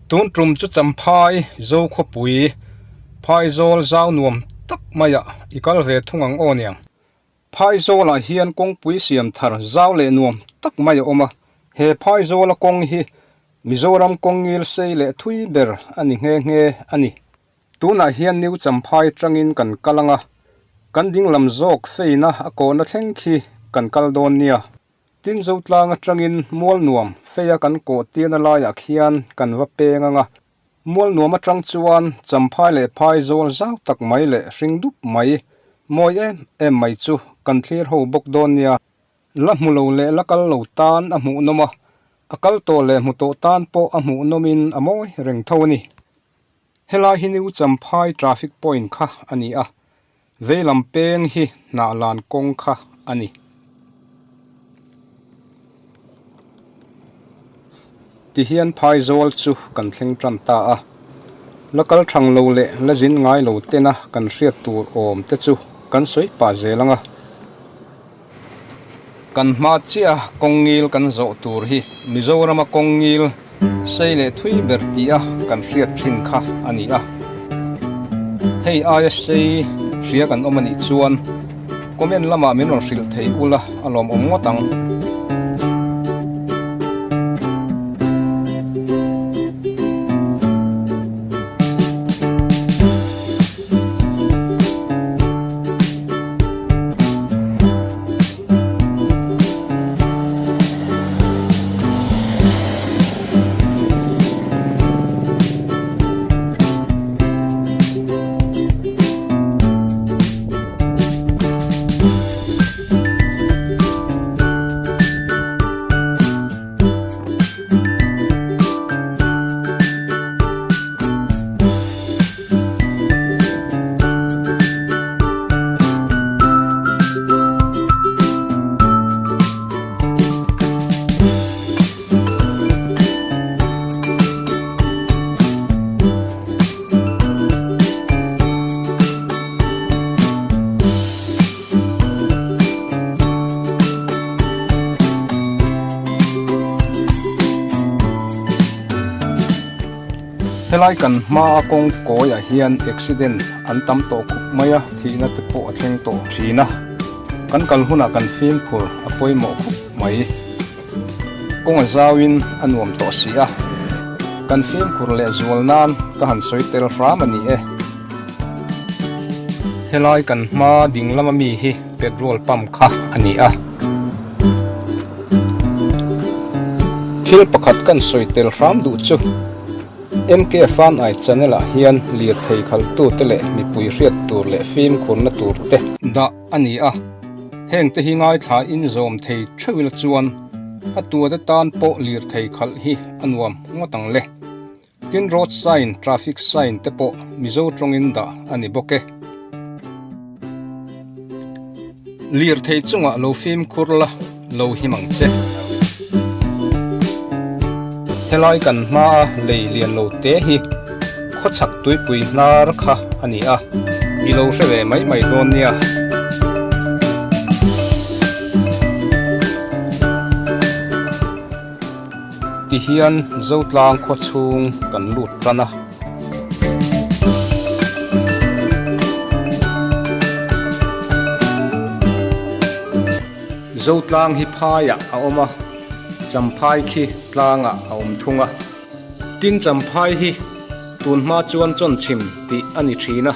Tun tum chu Champhai Zokhawpui Phaizawl zau nuam tak maiah i kal ve thung ang aw niang. Phaizawlah hian kawngpui siam thar zau leh nuam tak mai a awm a, he Phaizawla kawng hi Mizoram kawng ngil sei leh thui ber a ni nghe nghe a ni. Tunah hian New Champhai tangin kan kal ang a, kan dinglam zawk feina a kawhna thleng khi kan kal dawn nia. Tin Zotlang atangin Mualnuam feia kan kawh tirna laiah khian kan va peng ang a, Mualnuam atang chuan Champhai leh Phaizawl zau tak mai leh hring dup mai, mawi em em mai chu kan thlir ho bawk dawn nia. La hmu lo leh la kal lo tan a hmuhnawm a, a kal tawh leh hmu tawh tan pawh a hmuhnawmin a mawi reng tho a ni. Helai hi New Champhai traffic point kha a ni a, veilam peng hi hnahlan kawng kha a ni. Tihian Phaizawl chu kan thleng tan ta a, la kal thang lo leh la zin ngai lo tena kan hriat tur awm te chu kan sawi pah zel ang a. Kan hma chiah a kawng ngil kan zawh tur hi Mizorama kawng ngil sei leh thui ber tih a kan hriat thin kha a ni a. Hei aia sei hria kan awm a nih chuan comment lamah min rawn hrilh thei ula a lawmawm ngawt ang. Helai kan hmaa kawng kawiah hian accident an tam tawh khawp mai a, thihna te pawh a thleng tawh thin a, kan kal hunah kan fimkhur a pawimawh khawp mai. Kawng a zauin a nuam tawh si a, kan fimkhur leh zual nan ka han sawi tel hram a ni e. Helai kan hma ding lama mi hi petrol pump kha a ni a. Thil pakhat kan sawi tel hram duh chu MK Fan Ai channel ah hian lirthei khalhtute leh mipui hriat tur leh fimkhurna tur te dah a ni a. Heng te hi ngaithla in zawm thei theuh ila chuan a tuate tan pawh lirthei khalh hi a nuam ngawt ang le. Tin road sign, traffic sign te pawh Mizo tawngin dah a ni bawk e. Lirthei chungah lo fimkhur la lo him ang che. Helai kan hmaa lei lian lo te hi khawchhak tuipui hnar kha a ni a, i lo hre ve mai mai dawn nia. Tihian Zotlang khua chhung kan lut tan a. Zotlang hi phaiah a awm a, Champhai khi tlangah a awm thung a. Tin Champhai hi tun hma chuan Chawnchhim tih a ni thin a,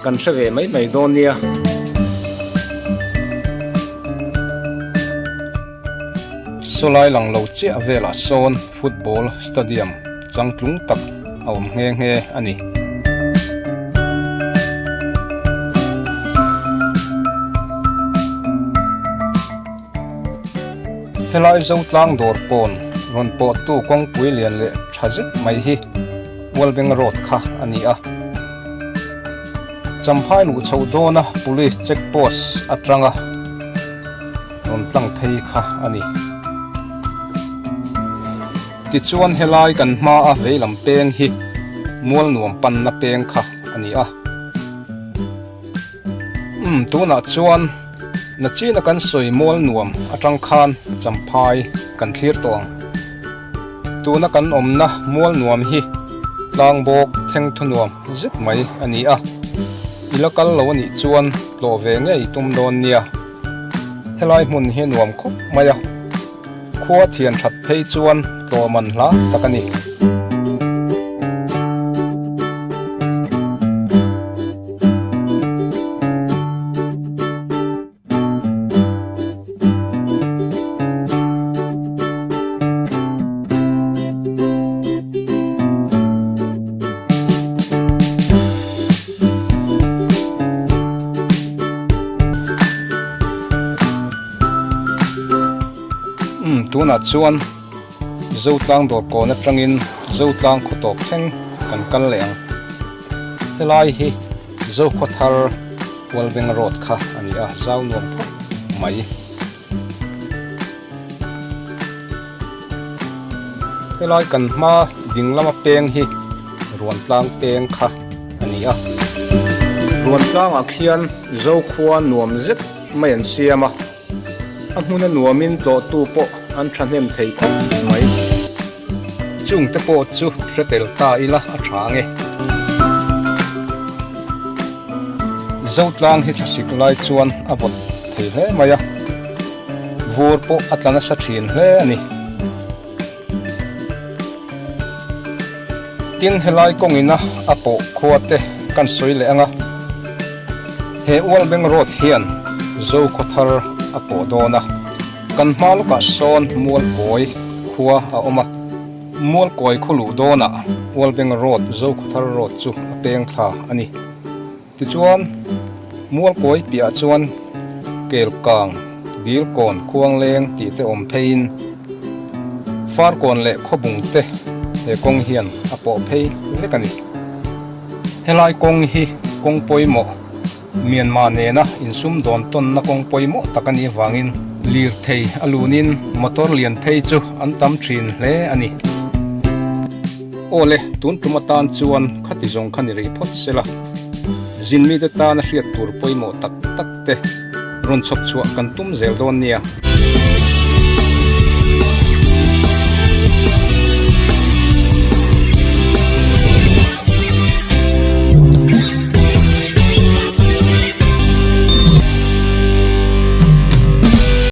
kan hre ve mai mai dawn nia. Sawlai lang lo chiah velah sawn football stadium changtlung tak a awm nghe nghe a ni. Helai Zotlang dawr pawn rawn pawhtu kawngpui lian leh tha zet mai hi Mualbeng Road kha a ni a. Champhai luh chhoh dawna Police Check Post atanga rawn tlang phei kha a ni. Tichuan helai kan hmaa veilam peng hi Mualnuam panna peng kha a ni a. Umm tunah chuan nachina kan sawi Mualnuam atang khan Champhai kan thlir tawh ang. Tuna kan awmna mual nuam hi tlang bawk thleng thu nuam zet mai a ni a, i la kal lo a nih chuan tlawh ve ngei tum dawn nia. Helai hmun hi nuam khawp mai a. Khua thian that phei chuan tlawh man hla tak a ni. Umm tunah chuan Zotlang dawr kawn atangin Zotlang khaw tawp thleng kan kal leh ang. Helai hi Zokhawthar Kualbeng road kha a ni a, zau nuam phawt mai. Helai kan hma ding lama peng hi Ruantlang peng kha a ni a. Ruantlangah khian Zokhua nuam zet mai an siam a, a hmuna nuamin tlawhtu pawh an thahnem thei khawp mai. Chungte pawh chu hre tel ta ila a tha ang e. Zotlang hi thlasik lai chuan a vawt thei hle mai a, vur pawh a tla nasa thin hle a ni. Tin helai kawngina a pawh khua te kan sawi leh ang a, he Ualbeng Road hian Zokhawthar a pawh dawn a, kan hma lawkah sawn Mualkawi khua a awm a, Mualkawi khaw luh dawnah Ualbeng Road Zokhawthar Road chu a peng thla a ni. Tichuan, Mualkawi piahah chuan Kelkang, Dilkawn, Khuangleng tih te awm pheiin Farkawn leh Khawbung te he kawng hian a pawh phei vek a ni. Helai kawng hi kawng pawimawh, Myanmar nena insumdawn tawnna kawng pawimawh tak a nih avangin lirthei a lunin motor lian phei chu an tam thin hle a ni. Aw le, tun tum atan chuan khati zawng kha ni rih phawt sela, zin mite tana hriat tur pawimawh tak tak te rawn chhawp chhuah kan tum zel dawn nia.